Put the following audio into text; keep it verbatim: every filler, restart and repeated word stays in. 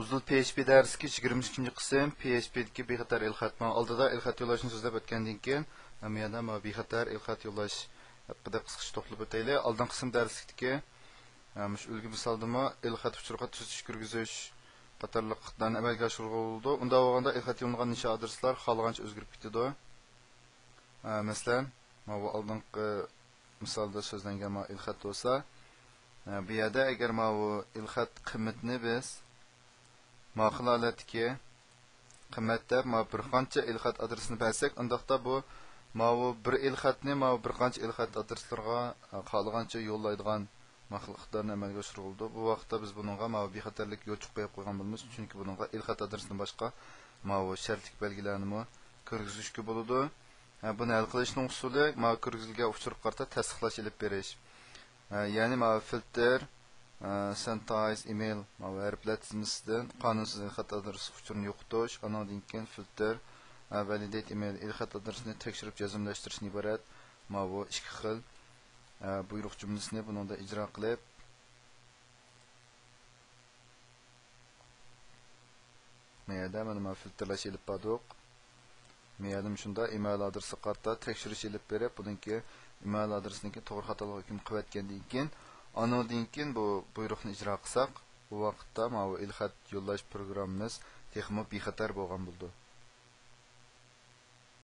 ئۇزۇل پي ئېچ پى دەرسلىكى يىگىرمە ئىككىنچى قىسىم، پي ئېچ پى دىكى بىخەتەر ئېلخەت. مانا ئالدىدا ئېلخەت يوللاشنى سۆزلەپ ئۆتكەندىن كېيىن، مانا بۇ يەردە مانا بىخەتەر ئېلخەت يوللاش ھەققىدە قىسقىچە توختىلىپ ئۆتەيلى. ئالدىنقى قىسىم دەرسلىكتىكى، ھە، مۇشۇ ئۈلگە مىسالدىمۇ ئېلخەت ئۇچۇرىغا تۈزىتىش كىرگۈزۈش قاتارلىقلارنى ئەمەلگە ئاشۇرغىلى بولىدۇ. ئۇنداق بولغاندا ئېلخەت يوللىغان نىشان ئادرېسلار خالىغانچە ئۆزگىرىپ كېتىدۇ. ھە، مەسىلەن، ماۋۇ ئالدىنقى مىسالدا سۆزلەنگەن ماۋۇ ئېلخەت بولسا، ھە، بۇ يەردە ئەگەر ماۋۇ ئېلخەت قىممىتىنى بىز ماقۇل ھالەتتىكى قىممەت دەپ، ماۋۇ بىر قانچە ئېلخەت ئادرېسىنى بەرسەك، ئۇنداقتا بۇ ماۋۇ بىر ئېلخەتنى ماۋۇ بىر قانچە ئېلخەت ئادرېسلىرىغا، ھە، خالىغانچە يوللايدىغان ماقۇل ئىقتىدارنى ئەمەلگە ئاشۇرغىلى بولىدۇ. بۇ ۋاقىتتا بىز بۇنىڭغا ماۋۇ بىخەتەرلىك يوچۇق قويۇپ قويغان بولىمىز، چۈنكى بۇنىڭغا ئېلخەت ئادرېسىدىن باشقا ماۋۇ شەرتلىك بەلگىلەرنىمۇ كىرگۈزۈشكە بولىدۇ. ھە، بۇنى ھەل قىلىشنىڭ ئۇسۇلى ماۋۇ كىرگۈزۈلگەن ئۇچۇرغا قارىتا تەستىقلاش ئېلىپ بېرىش. ھە، يەنى ماۋۇ فىلتېر، ھە، سېنسىتايز ئېمېيل، ماۋۇ ھەرپلەر تىزمىسىدىن قانۇنسىز ئېلخەت ئادرېسى ئۇچۇرىنى يوقىتىش، ئانىڭدىن كېيىن فىلتېر، ھە، ۋەلىدېيت ئېمېيل، ئېلخەت ئادرېسىنى تەكشۈرۈپ جەزملەشتۈرۈشتىن ئىبارەت ماۋۇ ئىككى خىل، ھە، بۇيرۇق جۈملىسىنى بۇنىڭدا ئىجرا قىلىپ، مەيەردە مانا ما فىلتىرلاش ئېلىپ باردۇق. مەيەردە شۇنداق ئېمېيل ئادرېسىغا قارىتا تەكشۈرۈش ئېلىپ بېرىپ، بۇنىڭكى ئېمېيل ئادرېسىنىڭكى توغرا خاتالىق ھۆكۈم قىلىۋەتكەندىن كېيىن، ئانىڭدىن كېيىن بۇ بۇيرۇقنى ئىجرا قىلساق، بۇ ۋاقىتتا ماۋۇ ئېلخەت يوللاش پروگراممىمىز تېخىمۇ بىخەتەر بولغان بولىدۇ.